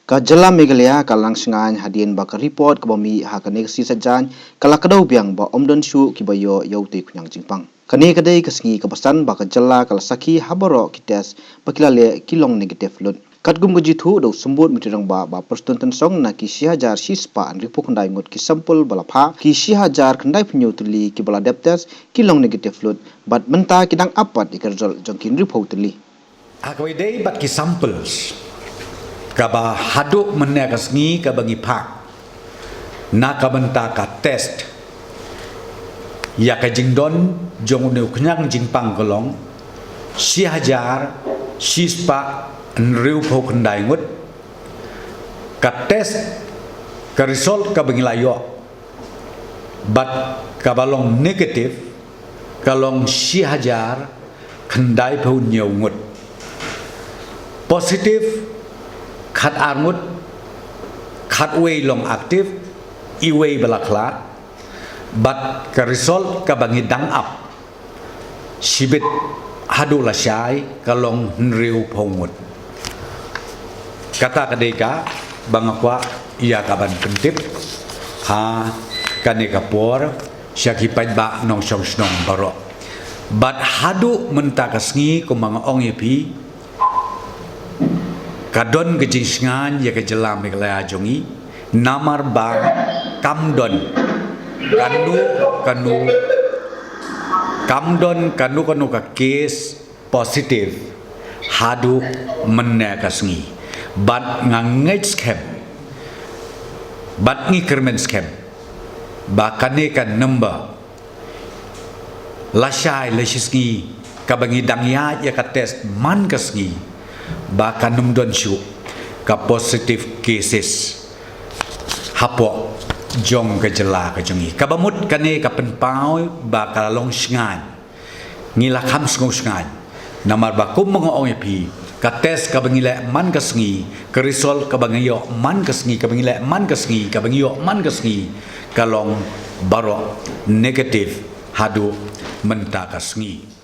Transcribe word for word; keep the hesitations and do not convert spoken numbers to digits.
Ka jylla Meghalaya ka la nang shngaiñ hadien ba ka report kaba mih ha kane ka sngi Saitjaiñ ka la kdew biang ba ym don shuh kiba ïoh ïa utei u khñiang jingpang. Kane ka dei ka sngi kaba san ba ka jylla ka la sakhi ha baroh ki test ba ki la leh ki long negative lut. Katkum ka jingthoh da u Symbud Myntri Rangbah Bah Prestone Tynsong, na ki shi hajar shi spah hynriewphew khyndai ngut ki sample ba la phah, ki shi hajar khyndaiphew hynñiew tylli kiba la dep test ki long negative lut, bad mynta ki dang ap pat ïa ka result jong ki hynriewphew tylli. Ha kaba ïadei bad ki samples kaba haduh mynne ka sngi kaba ngi phah na ka bynta ka test ïa ka jingdon jong une u khñiang jingpang ka long shi hajar shi spah hynriewphew khyndai ngut. Ka test, ka result kaba ngi la ïoh bad kaba long negative ka long shi hajar khyndaiphew hynñiew ngut. Positive khatar ngut, khatwei long active, iwei ba la khlad, bad ka result kaba ngi dang ap shibit haduh lashai ka long hynriewphew ngut. Kata ka dei kaba nga kwah ïa ka ban pyntip ha kane ka por sha ki paidbah nongshong shnong baroh. Bad haduh mynta ka sngi kumba nga ong ïa phi, ka don ka jingshngaiñ ïa ka jylla Meghalaya jong ngi, namar ba kam don kano kano, kam don kano kano ka case positive haduh mynne ka sngi. Bad nga ngeit skhem bad ngi kyrmen skhem ba kane ka number lashai lashisngi kaba ngi dang ïaid ïa ka test man ka sngi, ba kan ym don shuh ka positive cases hapoh jong ka jylla ka jong ngi. Kaba mut kane ka pynpaw ba ka la long shngaiñ, ngi la kham sngewshngaiñ. Namar ba kumba nga ong ïa phi, ka test kaba ngi leh man ka sngi, ka result kaba ngi ïoh man ka sngi, kaba ngi leh man ka sngi, kaba ngi ïoh man ka sngi, ka long baroh negative haduh mynta ka sngi.